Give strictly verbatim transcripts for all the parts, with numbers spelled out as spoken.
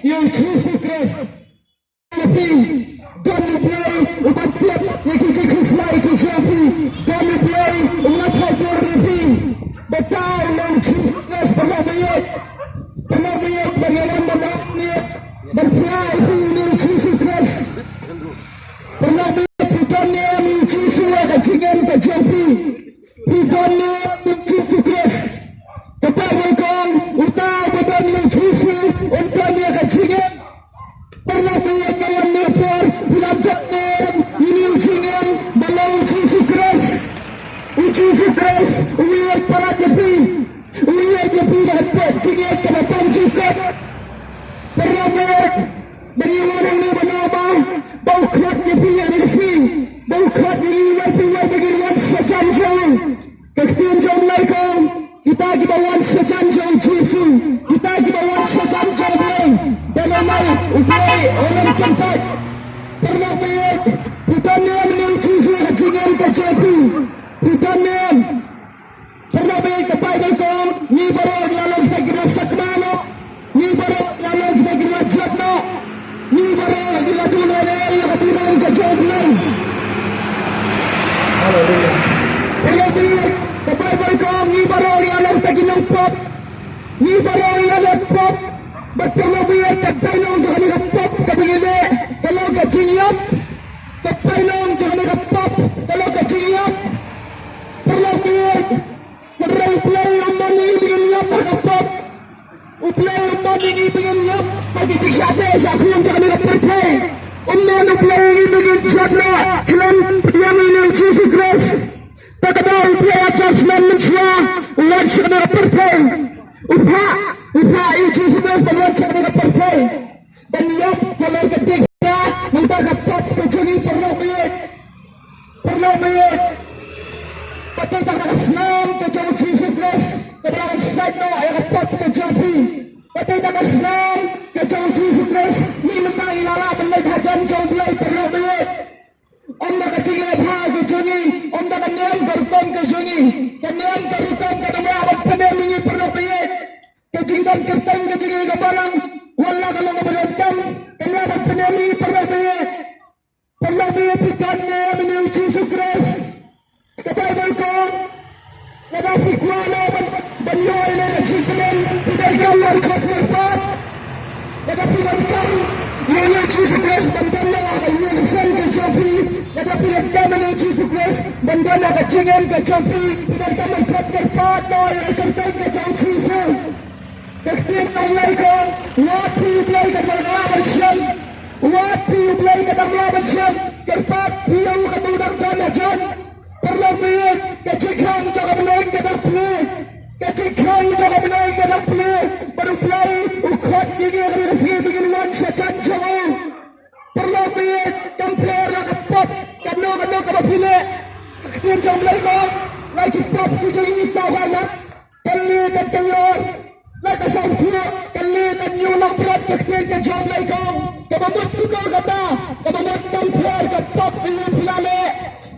Ïa u Jisu Khrist. Ïa phi, don U Blei uban tip ïa ki jingkhuslai ki jong phi. Don U Blei uban thait bor ïa phi. Bad u Jisu Khrist, paralok baieit, paralok baieit, ban ïalam ban ap ïa, ban phla ïa phi ïa u Jisu Khrist. Paralok baieit, phi don ne em ïa u Jisu ïa ka jingim ka jong phi? Phi don ne em ïa u Jisu Khrist? Ka Baibl ka ong, uta uba don ïa u Jisu un don ïa ka jingim. Paralok baieit, nga wan ne por, phi la don ne em ïa une u jingim ba la u Jisu Khrist? U Jisu Khrist u ïeit palat ïa phi. U ïeit ïa phi da ka jingïeit kaba pang jingkot. Paralok baieit, ba ngi wan hangne ban ong ba, ba u khot ïa phi ha kane ka sngi, ba u khot ïa ngi iwei pa iwei ba ngin wan shajan jong u. Ka ktien jong U Blei ka ong, kita kiba wan shajan jong u Jisu, kita kiba wan shajan jong U Blei, da la U Blei un ym kyntait. Paralok baieit, phi don ne em ïa u Jisu ha ka jingim ka jong phi? Phi don ne em? Paralok baieit, ka Baibl ka ong, ngi baroh ngi la long kita kiba sakma noh. Ngi baroh ngi la long kita kiba jot noh. Ngi baroh ngi la duh noh ïa ka burom ka jong U Blei. Haleluya. Paralok baieit, ka Baibl ka ong, ngi baroh ngi la long kita ki nongpop. Ngi baroh ngi la long pop. Bad paralok baieit, ka bainong jong kane ka pop kaba ngi leh ka long ka jingïap. Ka bainong jong kane ka pop ka long ka jingïap. Paralok baieit, hynrei U Blei um mon ïa ngi ba ngin ïap ha ka pop. U Blei um mon ïa ngi ba ngin ïap ha ki jingshah teh shah khun jong kane ka pyrthei. Um mon U Blei ïa ngi ba ngin jot noh khlem pdiang ïa u Jisu Khrist. Te kaba U Blei ha ka judgment mynshuwa u wan sha kane ka pyrthei. U phah, u phah ïa u Jisu Khrist ban wan sha kane ka pyrthei. Ban ïap halor ka ding kata, nangta ka pop ka jong ngi, paralok baieit. Paralok baieit. Kata ka snam ka jong u Jisu Khrist kaba la sait noh ïa ka pop ka jong phi. Kata ka snam ka jong u Jisu Khrist, ngi mynta ngi la lah ban leit hajan jong U Blei, paralok baieit. Ym da ka jingïalehbha ka jong ngi, ym da ka niam ka rukom ka jong ngi. Ka niam ka rukom kam lah ban pynim ïa ngi, paralok baieit. Ka jingdon kyrteng ka jong ngi ka balang, wat la ka long kaba donkam, kam lah ban pynim ïa ngi, paralok baieit. Paralok baieit, phi don ne em ïa u Jisu Khrist? Ka Baibl ka ong, lada phi kwah noh ban, ban ïoh ïa ka jingkmen, phi donkam ban khot kyrpad. Lada phi donkam ïa u Jisu Khrist ban don noh ha ka ïing ka sem ka jong phi, lada phi donkam ïa u Jisu Khrist ban don ha ka jingim ka jong phi, phi donkam ban khot kyrpad noh ïa ka kyrteng ka jong u Jisu. Ka ktien jong U Blei ka ong, wat phi ïa U Blei katba lah ban shem. Wat phi ïa U Blei katba lah ban shem. Kyrpad phi ïa u katba u dang don hajan. Paralok baieit, ka jingkhang jong ka bneng ka dang plie. Ka jingkhang jong ka bneng ka dang plie. Bad U Blei u khot ïa ngi ha kane ka sngi ba ngin wan sha jan jong u. Paralok baieit, kam pher la ka pop kano kano kaba phi leh. Ka ktien jong U Blei ka ong, la ki pop ki jong ngi saw ha nat. Kan leh kan kynlor, la ka sawthuh, kan leh kan ñiewlong bret, ka ktien ka jong U Blei ka ong. Kaba mut kumno kata, kaba mut kam pher ka pop ba phi la leh.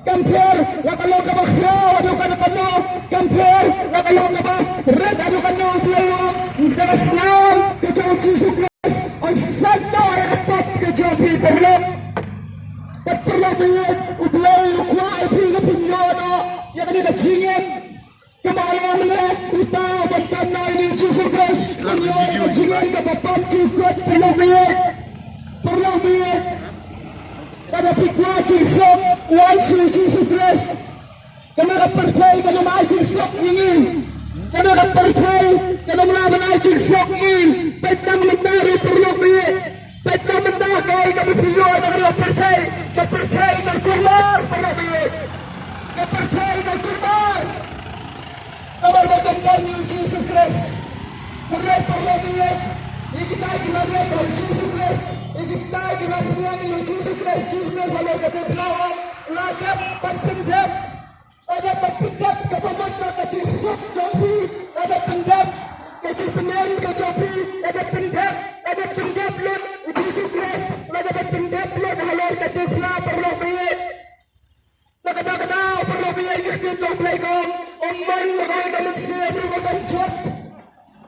Kam pher la ka long kaba khraw haduh katta katta, kam pher la ka long kaba rit haduh katta, U Blei u ong, da ka snam ka jong u Jisu Khrist un sait noh ïa ka pop ka jong phi, paralok. Bad paralok baieit, U Blei u kwah ïa phi ba phin ïoh noh ïa kane ka jingim. Kaba la mane uta uban tam na ïa u Jisu Khrist, un ïoh ïa ka jingim kaba pang jingkot, paralok baieit. Paralok baieit. Lada phi kwah jingsuk, wan sha u Jisu Khrist. Kane ka pyrthei kan ym ai jingsuk ïa ngi. Kane ka pyrthei kan ym lah ban ai jingsuk ïa ngi. Peit tang mynta ruh, paralok baieit. Peit tang mynta kaei kaba phi ïoh na kane ka pyrthei. Ka pyrthei ka kulmar, paralok baieit. Ka pyrthei ka kulmar. Namar ba kam don ïa u Jisu Khrist. Hynrei paralok baieit, ïa kita ki la ïeit ha u Jisu Khrist, ïa kita ki la pynïeng ïa u Jisu Khrist, Jisu Khrist halor ka diengphna, la dep ban pyndep. La dep ban pyndep kaba mut na ka jingsuk jong phi. La dep pyndep ka jingpynïeng ka jong phi. La dep pyndep, la dep pyndep lut u Jisu Khrist. La dep ban pyndep lut halor ka diengphna, paralok baieit. Na kata ka daw, Ïa ka ktien jong U Blei ka ong, ym man la kawei ka mynsiem ruh ba kan jot.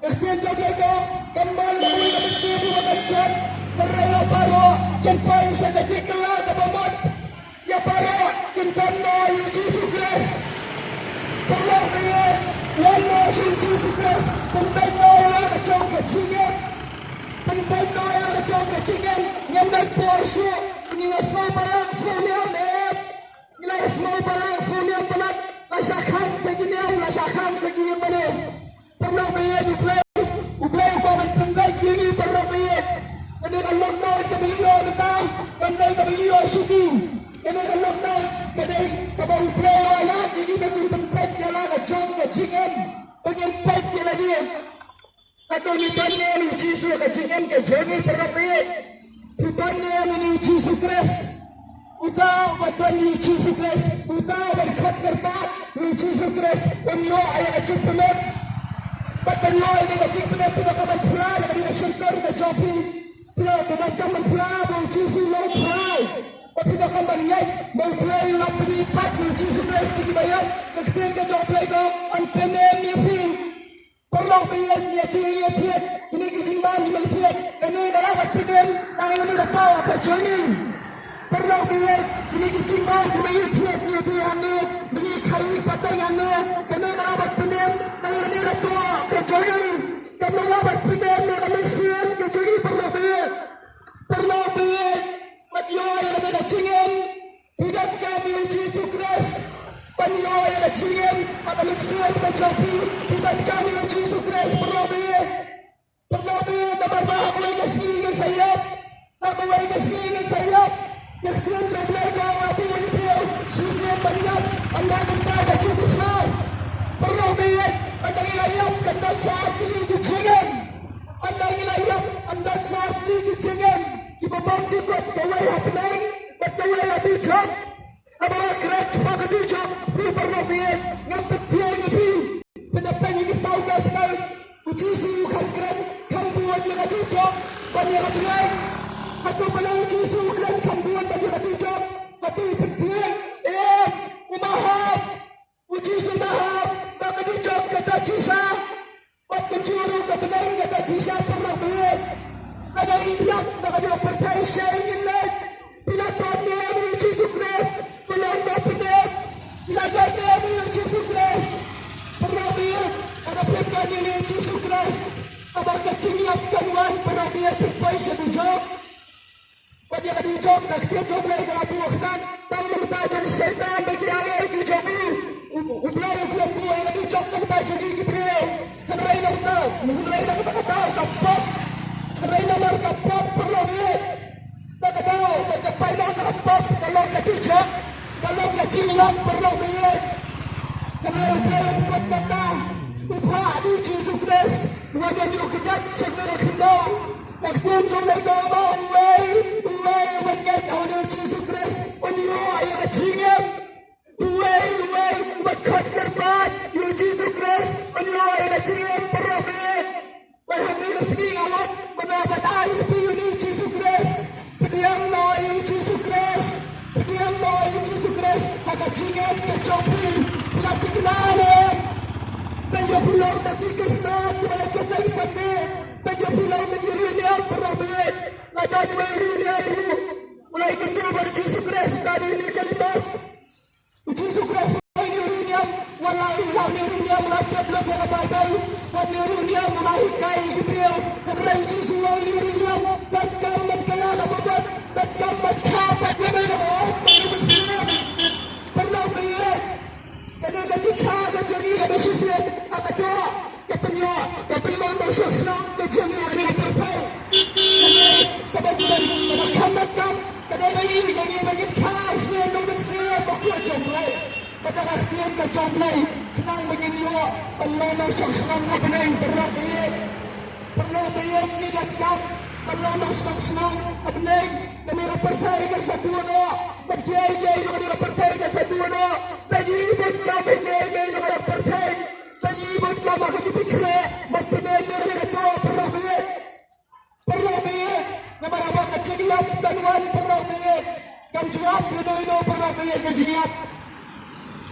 Ka ktien jong U Blei ka ong, ym man la kawei ka mynsiem ruh ba kan jot. Hynrei ïa baroh kin poi sha ka jingkylla kaba mut. Ïa baroh kin don noh ïa U Jisu Khrist. Paralok ba ïeit, wan noh sha U Jisu Khrist. Pynbeit noh ïa la ka jong ka jingim. Pynbeit noh ïa la ka jong ka jingim. Ngim dei por shuh. Ngi la sngewbha lang sngewniam, eh. Ngi la sngewbha lang sngewniam palat, la shah khang sa ki niam, la shah khang sa ki niam bane. Paralok ba ïeit, U Blei, U Blei u kwah ban pynbeit ïa ngi, paralok ba ïeit. Kane ka lockdown kaba ngi ïoh mynta, kam dei kaba ngi ïoh shuki. Kane ka lockdown ka dei kaba U Blei u la lad ïa ngi ban pynbeit ïa la ka jong ka jingim, ba ngin peit ïa lade. Hato ngi don ne em ïa U Jisu ha ka jingim ka jong ngi, paralok ba ïeit? Ngi don ne em ïa U Jisu Khrist? Uta uba don ïa U Jisu Khrist, uta uba dkhot kyrpad ïa U Jisu Khrist, un ïoh ïa ka jingpynlong. Bad ban ïoh ïa ka jingpynlong, phi donkam ban phla ïa ka jingshyrkhei ka jong phi. Phi donkam ban phla ba U Jisu u long U Trai. Bad phi donkam ban ngeit ba U Blei u la pyni pat ïa U Jisu Khrist ïa kiba ïap. Ka ktien ka jong U Blei ka ong, ngan pynim ïa phi. Paralok ba ïeit, ngi ïathuh, ngi ïathuh, kine ki jingbam kiba ngi ïathuh, kane ka lah ban pynim na ngi, kane ka power ka jong ngi. Paralok ba ïeit, kine ki jingbam kiba ngi ïathuh, ngi ïathuh hangne, ba ngi khaii pateng hangne, kane ka lah ban pynim na ngi, kane ka power ka jong ngi. Kam lah ban pynim na ka mynsiem ka jong ngi, paralok ba ïeit. Paralok ba ïeit, ban ïoh ïa kane ka jingim, phi donkam ïa U Jisu Khrist. Ban ïoh ïa ka jingim ha ka mynsiem ka jong phi, phi donkam ïa U Jisu Khrist, paralok ba ïeit. Paralok ba ïeit, namar ba ha kawei ka sngi ngin sa ïap. Ha kawei ka sngi ngin sa ïap. Ka ktien jong U Blei ka ong, la buh ïa ki briew shisien ban ïap, ym dei kumta ka jingpynshlur. Paralok ba ïeit, ynda ngi la ïap kan don sa ar tylli ki jingim. Ynda ngi la ïap kan don sa ar tylli ki jingim. Kiba bym ju kut, kawei ha bneng bad kawei ha dujok. Haba la kren shaphang ka dujok, phi paralok ba ïeit, ngan pynthiah ïa phi. Phin da peit ïa ki saw gospel, U Jisu u kham kren kham bun ïa ka dujok ban ïa ka bneng. Hato balei U Jisu u kren kham bun ban ïa ka dujok? Hato u pynthiah? Em, u ma hap. U Jisu u ma hap ba ka dujok ka dap shisha. Bad kumjuh ruh ka bneng ka dap shisha, paralok ba ïeit. Lada ngi ïap, lada ka dei pyrthei shai ngin leit. Phi la don ne em ïa U Jisu Khrist? Phi la don ne em ïa U Jisu Khrist? Paralok ba ïeit, lada phi don ne em ïa U Jisu Khrist, haba ka jingïap kan wan, paralok ba ïeit, phin poi sha dujok. Bad ïa ka dujok, ka ktien jong U Blei ka la buh khnang, tang na ka bynta jong Soitan bad ki ahliang ki jong u. U, U Blei u khlem buh ïa ka dujok na ka bynta jong ngi ki briew. Hynrei na ka bynta, hynrei na ka bynta kata ka pop. Hynrei namar ka pop, paralok ba ïeit, na ka daw ba ka pynlong jong ka pop ka long ka dujok, ka long ka jingïap, paralok ba ïeit. Hynrei U Blei u pynlong kata, u Kpa U Jisu Khrist, u wan ban ïoh kjat sha ka khyndew. Ka ktien jong U Blei ka ong ba uwei, uwei uba ngeit ha U Jisu Khrist un ïoh ïa ka jingim. Uwei, uwei uba khot kyrpad ïa U Jisu Khrist un ïoh ïa ka jingim, paralok ba ïeit. Bad hangne ka sngi nga wan ban ai ïa phi ïa U Jisu Khrist. Pdiang noh ïa U Jisu Khrist. Pdiang noh ïa U Jisu Khrist ha ka jingim ka jong phi. Phi la thikna ne em? Lada phi long na ki Khristan kiba la jingïaseng Sunday, lada phi long na ki riewniam, paralok ba ïeit, lada phi long riewniam ruh, u la ïakynduh bad U Jisu Khrist da kane ka Nicodemus. U Jisu Khrist u ong ïa u riewniam, wat la u ong ïa u riewniam, u la tip lut ïa ka Baibl, wat ïa u riewniam u la hikai ïa ki briew. Hynrei U Jisu u ong ïa u riewniam, donkam ban kylla kaba mut, donkam ban kha pat ïa kaba ong ka mynsiem. Paralok ba ïeit, kane ka jingkha ka jong ngi kaba shisien ha ka doh, ka pynïoh, ka pynlong ba shong shnong ka jong ngi ha kane ka pyrthei. Kane kaba, kaba kham donkam, ka dei ba ngi, ba ngi, ba ngin kha shisien da u Mynsiem Bakhuid jong U Blei. Bad da ka ktien ka jong U Blei, khnang ba ngin ïoh ban long nongshong shnong ha bneng, paralok ba ïeit. Paralok ba ïeit, ngi donkam ban long nongshong shnong ha bneng. Kane ka pyrthei kan sa duh noh, bad kiei kiei jong kane ka pyrthei kan sa duh noh. Bad ngi bun kam ha kiei kiei jong kane ka pyrthei. Bad ngi bun kam ha ka jingpynkhreh bad pyndonkam ïa kane ka doh, paralok ba ïeit. Paralok ba ïeit, namar haba ka jingïap kan wan, paralok ba ïeit, kan jubab ïa ino ino, paralok ba ïeit, ka jingïap.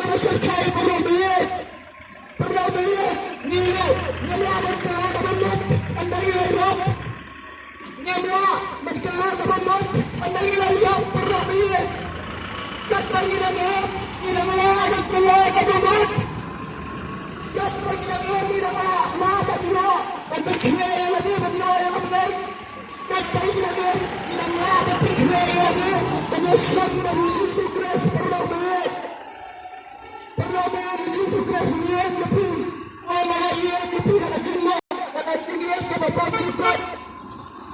kaba shyrkhei, paralok ba ïeit. Paralok ba ïeit, ngi, ngim lah ban kha kaba mut ynda ngi la ïap. Ngim lah ban kha kaba mut ynda ngi la ïap, paralok ba ïeit. Katba ngi dang im, ngi dang lah ban kha kaba mut. Katba ngi dang im, ngi dang lah, lah ban ïoh, ban pynkhreh ïa lade, ban ïoh ïa ka bneng. Katba ngi dang im, ngi dang lah ban pynkhreh ïa lade, ban ïashem bad U Jisu Khrist, paralok ba ïeit. Paralok ba ïeit, U Jisu Khrist u ïeit ïa phi. U ong ba u ïeit ïa phi da ka jingïeit, da ka jingïeit kaba bymjukut.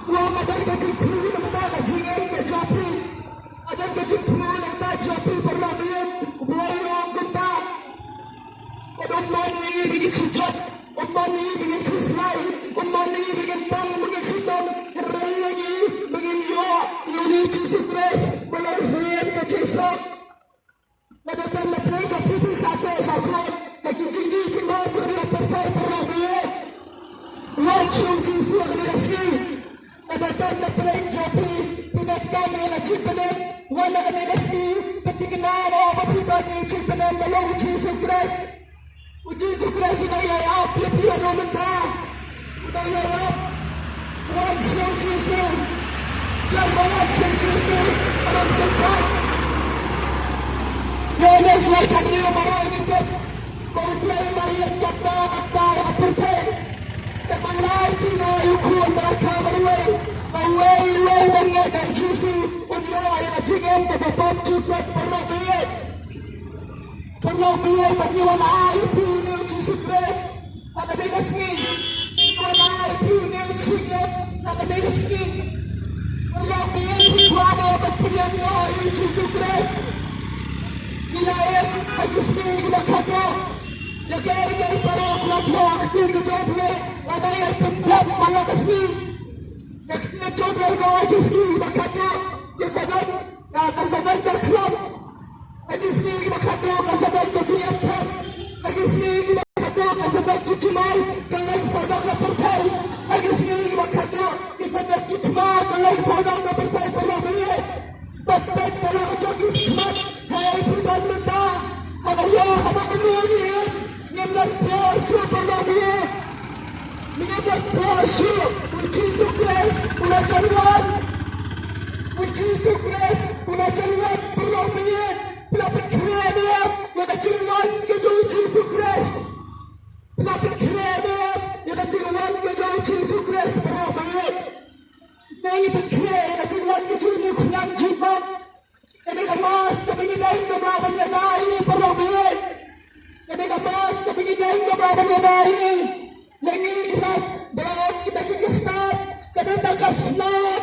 U ong ba don ka jingthmu na ka bynta ka jingim ka jong phi. Ka don ka jingthmu na ka bynta jong phi, paralok ba ïeit. U Blei u ong kumta. Bad um mon ïa ngi ba ngin shu jot. Um mon ïa ngi ba ngin khuslai. Um mon ïa ngi ba ngin pang, ba ngin shitom. Hynrei ïa ngi ba ngin ïoh ïa U Jisu Khrist, ba la ïasyriem ka jingsuk. Lada don na pdeng jong phi phi shah teh shah khot da ki jingdih jingmut jong ka pyrthei, paralok ba ïeit, wan sha U Jisu ha kane ka sngi. Lada don na pdeng jong phi phi donkam ïa ka jingpynim, wan ha kane ka sngi, phi thikna ba phi don ïa ka jingpynim na U Jisu Khrist. U Jisu Khrist u dang ïaid ïa phi haduh mynta. U dang ïaid ïa phi. Wan sha U Jisu. Jan ba wan sha U Jisu. Wan sha U Jisu. Ïoannis lai ka hynriew ba rai ngi tip ba U Blei u la ïeng kata kata ïa ka pyrthei. Te ba lai jingmut u Khun ba la kha marwei. Ba uwei uwei ba ngeit ha U Jisu un ïoh ïa ka jingim kaba bymjukut, paralok ba ïeit. Paralok ba ïeit, ba ngi wan ai ïa phi une U Jisu Khrist ha kane ka sngi. Ngi wan ai ïa phi une U Jisu Khrist ha kane ka sngi. Paralok ba ïeit, phi kwah ban pynïaid noh ïa U Jisu Khrist? Ngi la ïeit ha ki sngi kiba khatduh. Ïa kaei kaei baroh la thoh ha ka ktien ka jong U Blei, la dei ban pyndep man la ka sngi. Ïa ka ktien ka jong U Blei ka ong ha ki sngi kiba khatduh, ïa ka don, ïa ka sa don ka khlem. Ha ki sngi kiba khatduh ka sa don ka jingïakhun. Ha ki sngi kiba khatduh ka sa don ka jingmai ka leng sawdong ka pyrthei. Ha ki sngi kiba khatduh ki sa don ki thma ka leng sawdong ka pyrthei, paralok ba ïeit. Bad peit paralok ka jong ki khmat, hei phi don mynta ha ka ïing kaba kynnoh ngi im. Ngim don pyrshah, paralok ba ïeit. Ngim don pyrshah. U Jisu Khrist u la jan wan. U Jisu Khrist u la jan wan, paralok ba ïeit. Phi la pynkhreh ne em ïa ka jingwan ka jong U Jisu Khrist? Phi la pynkhreh ne em ïa ka jingwan ka jong U Jisu Khrist, paralok ba ïeit? Ngi pynkhreh ïa ka jingwan ka jong U Khunlung Jingpang. Kane ka Mass kaba ngi dang ym lah ban ïada ïa ngi, paralok ba ïeit. Kane ka Mass kaba ngi dang ym lah ban ïada ïa ngi. Ïa ngi ki la, ba la ong kita ki, ki stad, ka dei tang ka snad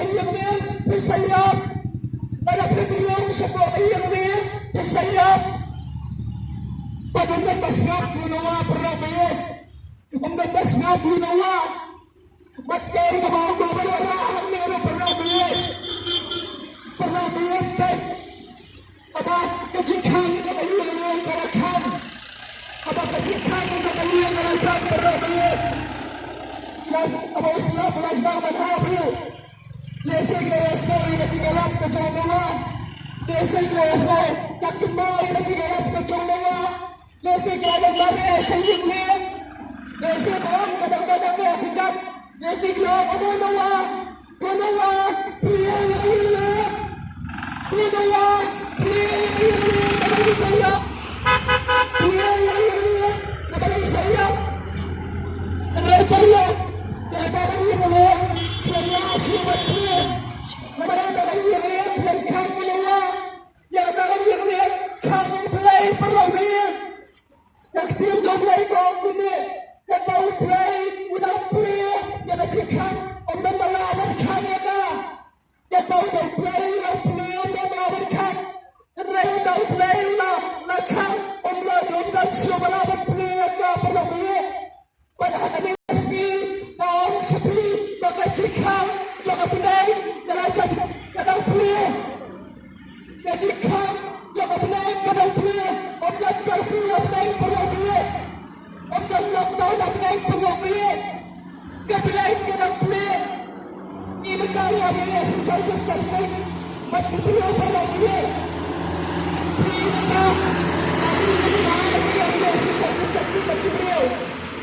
ka ïing leh, phi sa ïap. Lada phi pyrshang shapoh ka ïing leh, phi sa ïap. Bad ym don ba sngap ïa u Noah, paralok ba ïeit. Ym don ba sngap ïa u Noah. Bad kaei kaba ong Baibl, ba la rah hangne ruh, paralok ba ïeit. Paralok ba ïeit, peit. Haba ka jingkhang jong ka ïing leh ka la khang. Haba ka jingkhang jong ka ïing ka la khang, paralok ba ïeit. Haba u slap u la sdang ban hap ruh, lehse ki la ïohsngew ïa ka jingïalap ka jong u Noah. Lehse ki la ïohsngew, ka kynmaw ïa ka jingïalap ka jong u Noah. Lehse ki la leit mareh sha ïing leh. Lehse ki ong, ka dang, ka dang, ka dang, ka dang. Lehse ki ong, "O Noah, O Noah, plie ïa ka ïing leh. O Noah, plie ïa ka ïing leh, ka dang sa ïap. Plie ïa ka ïing leh, ka dang sa ïap." Hynrei paralok, ïa ka ïing leh, ki la ïa shu ban plie. Namar ïa ka ïing leh, ki la khang ïa u Noah. Ïa kata ka ïing leh khang U Blei, paralok ba ïeit. Ka ktien jong U Blei ka ong kumne, katba U Blei u dang plie ïa ka jingkhang, ym don ba lah ban khang ïa ka. Katba U Blei u dang plie, ym don ba lah ban khang. Hynrei katba U Blei u la, la khang, ym don, ym don shuh ba lah ban plie ïa ka, paralok ba ïeit. Bad ha kane ka sngi nga ong sha phi ba ka jingkhang jong ka bneng ka la jan, ka dang plie. Ka jingkhang jong ka bneng ka dang plie. Ym don curfew ha bneng, paralok ba ïeit. Ym don lockdown ha bneng, paralok ba ïeit. Ka bneng ka dang plie. Ngi nang ïa Ïasu Khrist ban seng bad ki briew, paralok ba ïeit. Ngi nang ïa Ïasu Khrist ban seng bad ki briew.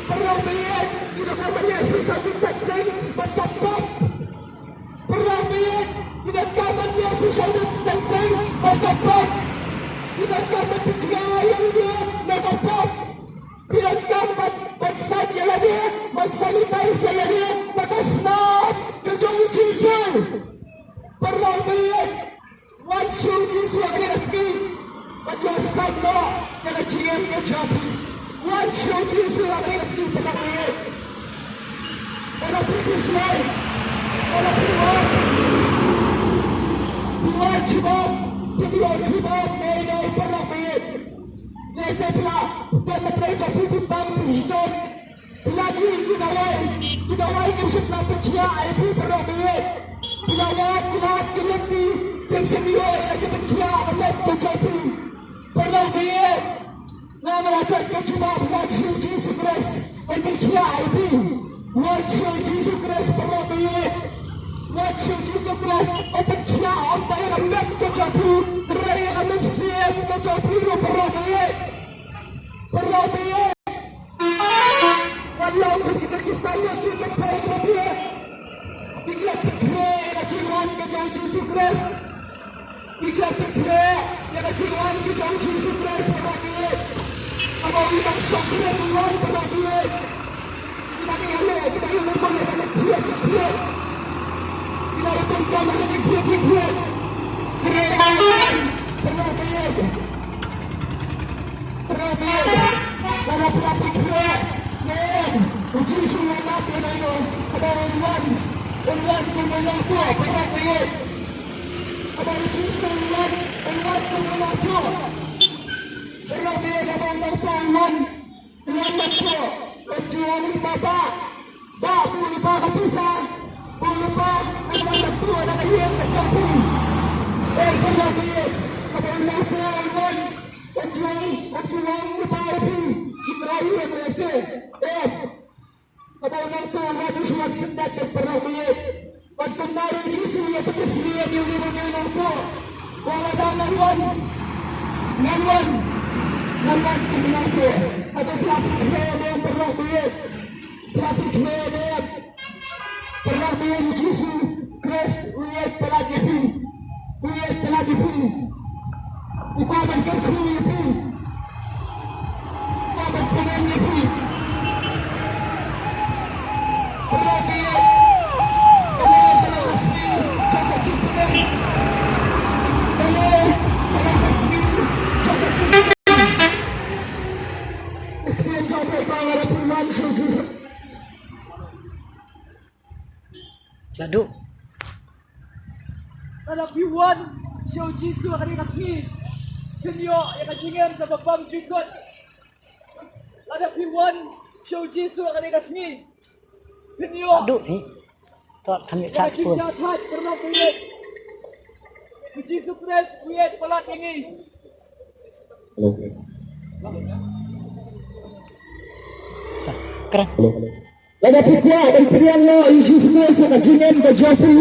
Paralok ba ïeit, ngi nang ïa Ïasu Khrist ban seng bad ka pop. Paralok ba ïeit, ngi nang ïa Ïasu Khrist ban seng bad ka pop. Ngi nang ïa ban pynjngai ïa lade na ka pop. Ngi nang ïa ban, ban seng Jisu ha kane ka sngi. Bad ïoh sait noh ïa ka jingim ka jong phi. Wan sha u Jisu ha kane ka sngi, paralok baieit. Paralok baieit, phi sngewbha. Paralok baieit, wan. Phi wan jubab, phi wan jubab, ne ne, paralok baieit. Lehse phi la don na pdeng jong phi, phi bang, phi sdang. Phi la ïoh ki dawai, ki dawai kim shym la pynkhiah ïa phi, paralok baieit. Phi la wad, phi la wad ki lynti, kim shym ïoh ïa ki pynkhiah ha ka met ka jong phi, paralok baieit. Nga nga la don ka jubab, wan sha u Jisu Khrist ban pynkhiah ïa phi. Wan sha u Jisu Khrist, paralok baieit. Wan sha u Jisu Khrist ban pynkhiah, ym tang ïa ka met ka jong phi, hynrei ïa ka mynsiem ka jong phi ruh, paralok baieit. Paralok baieit. Wat long kum kita ki salia ki kynthei kiba biang. Ki khlem pynkhreh ïa ka jingwan ka jong u Jisu Khrist. Ki khlem pynkhreh ïa ka jingwan ka jong u Jisu Khrist, paralok baieit. Haba u nongshakri u wan, paralok baieit, kita ki ïaleh, kita ki ïaleh ban thied thied. Kita ki pyndonkam ka jingthied thied. Hynrei u wan, paralok baieit. Paralok baieit, lada phi la pynkhreh, men, u Jisu u lap ïa phi, haba un wan, un wan kum u nongtuh, paralok baieit. Haba u Jisu un wan, un wan kum u nongtuh. Paralok baieit, haba u nongtuh u wan, u wan ban tuh, un ju ong lypa, Bah, Bah, buh lypa ka pisa, buh lypa, ngan wan ban tuh na ka ïing ka jong phi. Ei, paralok baieit, haba u nongtuh u wan, un ju ong, un ju ong lypa ïa phi, ki trai ïing lehse. Em. Haba u nongtuh u wan, u shu wan syndet beit, paralok baieit. Bad kumno ruh u Jisu u ïathuh shisien ïa une u nongtuh, ba lada ngan wan, ngan wan, ngan wan kum u nongtuh. Hato phi la pynkhreh ne em, paralok baieit? Phi la pynkhreh ne em? Paralok baieit, u Jisu Khrist u ïeit palat ïa phi. U ïeit palat ïa phi. U kwah ban kyrkhu ïa phi. U kwah ban pynim ïa phi. Paralok baieit, kane ka dei ka sngi jong ka jingpynim. Kane ka dei ka sngi jong ka jingpynim. Ïa ka jingpynim jong ka jingpynim. Ladu. Lada phi wan sha u Jisu ha kane ka sngi, phin ïoh ïa ka jingim kaba bymjukut. Lada phi wan sha u Jisu ha kane ka sngi, phin ïoh. Ladu ni. To, kan ïa ka jingïaid, paralok baieit. U Jisu Khrist u ïeit palat ïa ngi. Hello. Kren. Hello. Lada phi kwah ban pdiang noh ïa u Jisu Khrist ha ka jingim ka jong phi,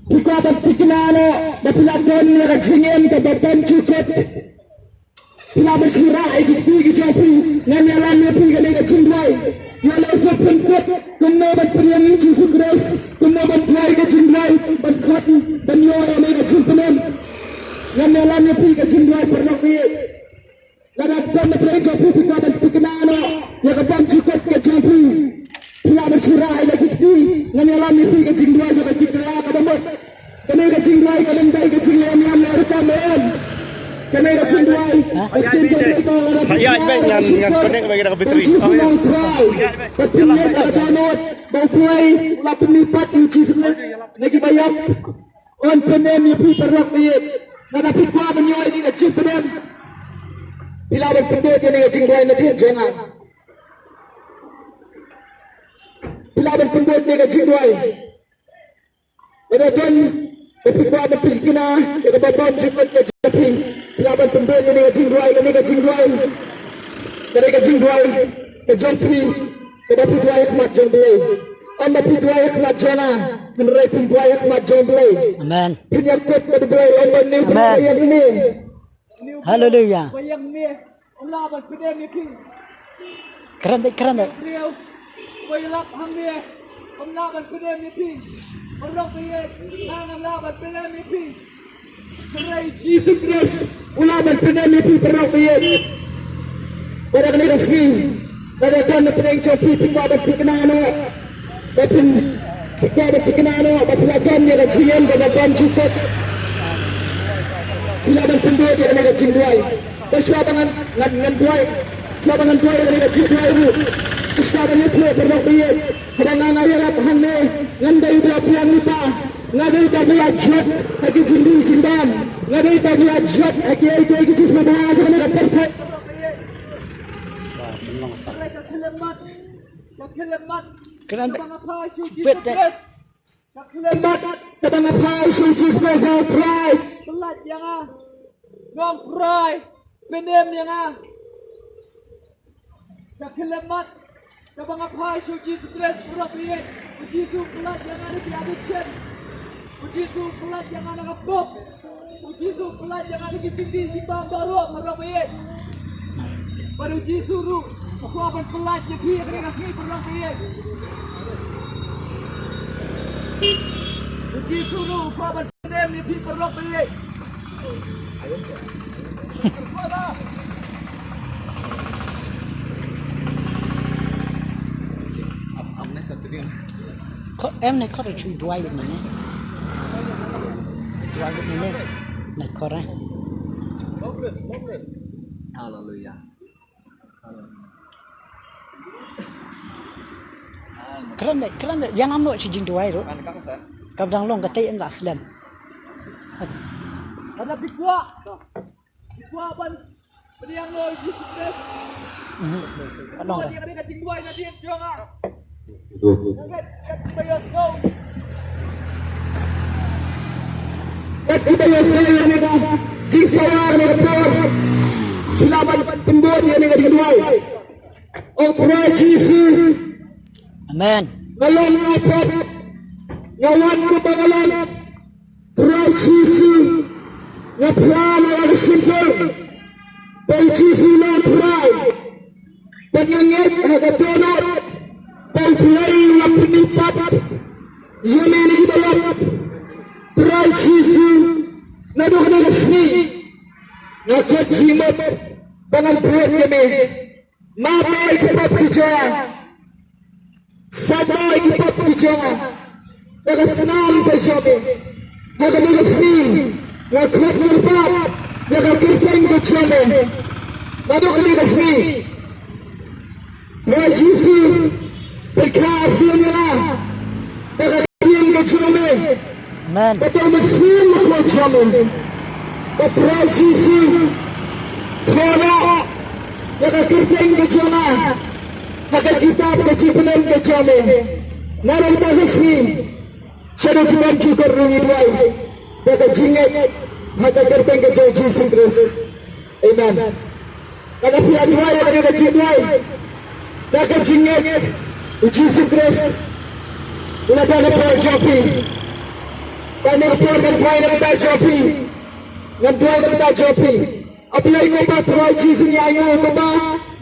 phi kwah ban thikna noh ba phi la don ïa ka jingim kaba bymjukut. Phi lah ban shu rah ïa ki kti ki jong phi, ngan ïalam ïa phi kane ka jingduwai. Ïa lehse phin kut kumno ban pdiang ïa u Jisu Khrist, kumno ban duwai ka jingduwai, ban khot, ban ïoh ïa kane ka jingpynim. Ngan ïalam ïa phi ka jingduwai, paralok baieit. Lada don na pdeng jong phi, phi kwah ban thikna noh ïa ka bymjukut ka jong phi, phi lah ban shu rah ïa la ki kti, ngan ïalam ïa phi ka jingduwai jong ka jingkylla kaba mut. Kane ka jingduwai kam dei ka jingleh niam leh rukom, em. Kane ka jingduwai, ka ktien jong u Blei ka ong, lada phi kwah, lada phi kwah, ba u Jisu u Trai, ba phin leit ha ka dohnud, ba U Blei u la pynmih pat ïa u Jisu Khrist na kiba ïap. Un pynim ïa phi, paralok baieit. Lada phi kwah ban ïoh ïa kane ka jingpynim, phi lah ban pyndait ïa kane ka jingduwai na ka jong nga. Phi lah ban pyndait ïa kane ka jingduwai. Lada don ba phi kwah ban thikna ïa kaba bymjukut ka jong phi, phi lah ban pyndait ïa kane ka jingduwai, kane ka jingduwai, kane ka jingduwai ka jong phi. Kaba phi duwai ha khmat jong U Blei. Ym ba phi duwai ha khmat jong nga, hynrei phin duwai ha khmat jong U Blei. Amen. Phin ïakut bad U Blei, ym ba une u briew ba ïeng hangne. Haleluya. Ba ïeng hangne, um lah ban pyndem ïa phi. Kren beit, kren beit. Briew ba ïalap hangne, um lah ban pyndem ïa phi. Paralok baieit, nga ngam lah ban pyndem ïa phi. Hynrei u Jisu Khrist u lah ban pyndem ïa phi, paralok baieit. Bad ha kane ka sngi, lada don na pdeng jong phi, phi kwah ban thikna noh, ba phin, phi kwah ban thikna noh ba phi la don ïa ka jingim kaba bymjukut. Phi Shuwa ban pynduh ïa kane ka jingduwai. Ba shuwa ba ngan, ngan, ngan duwai. Shuwa ba ngan duwai ïa kane ka jingduwai ruh. Shuwa ban ïathuh paralok baieit. Haba nga nga ïalap hangne ngan dei uba la biang lypa. Nga dei uba la jot ha ki jingdih jingdam. Nga dei uba la jot ha kiei kiei ki jingsngewbha jong kane ka pyrthei. Kren bad. Ka khyllem bad kaba nga phai sha u Jisu Khrist. Pynlait ïa nga. Nga ong Trai, pynim ïa nga. Ka khyllem bad kaba nga phai sha u Jisu Khrist, paralok baieit. U Jisu pynlait ïa nga na ki addiction. U Jisu pynlait ïa nga na ka pop. U Jisu pynlait ïa nga na ki jingdih jingbam baroh, paralok baieit. Bad u Jisu ruh u kwah ban pynlait ïa phi ha kane ka sngi, paralok baieit. U Jisu ruh u kwah ban pynim ïa phi, paralok baieit. Ko-, em ne, ko da chui duwai ne. Duwai ne. Ne, ko ra. Hallelujah. Kren ne, kren ne, ïa nam noh sha jingduwai ruh. Ka dang long kata, ym lah slem. Ka dang bi kwah. Bi kwah ban pdiang ïa u Jisu Khrist. Mhm. Ka dang. Ïa kane ka jingduwai na dien jong nga. Kat kiba ïohsngew ïa kane ka jingsawa, kane ka por, phi lah ban pynbud ïa kane ka jingduwai. Ong Trai Jisu. Amen. Nga long nga pop, nga wan kumba nga long. Trai Jisu, nga phla na ka shyntur ba u Jisu u long Trai. Ba nga ngeit ha ka dohnud ba U Blei u la pynmihpat ïa me na ki balang. Trai Jisu, naduh kane ka sngi nga khot jingmut ba ngan bud ïa me. Map ïa ki pop ki jong nga. Sait noh ïa ki pop ki jong nga. Da ka snam ka jong me. Ha kane ka sngi nga khot kyrpad ïa ka kyrteng ka jong me. Naduh kane ka sngi, Trai Jisu, pynkha sien ïa nga da ka kyrteng ka jong me. Amen. Bad da u Mynsiem Bakhuid jong me. Bad Trai Jisu, thoh noh ïa ka kyrteng ka jong nga ha ka kitab ka jingpynim ka jong me. Naduh kata ka sngi shaduh ki bymjukut ruh ngi duwai da ka jingngeit ha ka kyrteng ka jong u Jisu Khrist. Amen. Lada phi la duwai ïa kane ka jingduwai da ka jingngeit, u Jisu Khrist u la don na ka por jong phi. Kane ka por ngan duwai na ka bynta jong phi. Ngan duwai na ka bynta jong phi. A Blei ko Pa Trai Jisu, ngi ainguh ko Pa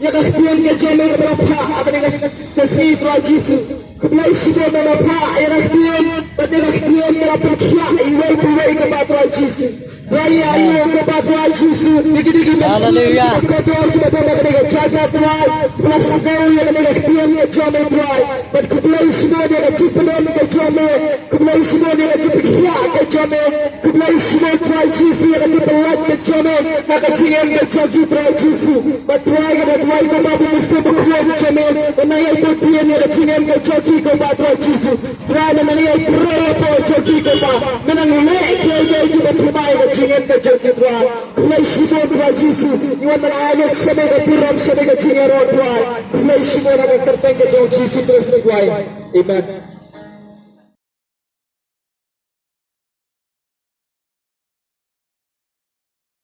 ïa ka ktien ka jong me kaba la phah ha kane ka sngi Trai Jisu. Khublei shibun ba me la phah ïa ka ktien, bad ïa ka ktien ka la pynkhiah iwei pa iwei ko Pa Trai Jisu. Trai, ngi ainguh ko Pa Trai Jisu ïa kine ki mynsiem kiba kordor kiba don ha kane ka jaka Trai, kiba la sngew ïa kane ka ktien ka jong me Trai. Bad khublei shibun ïa ka jingpynim ka jong me. Khublei shibun ïa ka jingpynkhiah ka jong me. Khublei shibun Trai Jisu ïa ka jingpynlait ka jong me na ka jingim ka jong ki Trai Jisu. Bad Trai, nga duwai ko Pa, ba u Mynsiem Bakhuid jong me un nang ïai bud ïa ka jingim ka jong ki ko Pa Trai Jisu. Trai, me nang ïai pyrshah ïa ka jong ki ko Pa, me nang leh kiei kiei kiba thymmai ïa ka jingim ka jong ki Trai. Khublei shibun Trai Jisu. Ngi wan ban ai ïa ka burom sha ka jingïaroh Trai. Khublei shibun ha ka kyrteng ka jong u Jisu Khrist ngi duwai. Amen.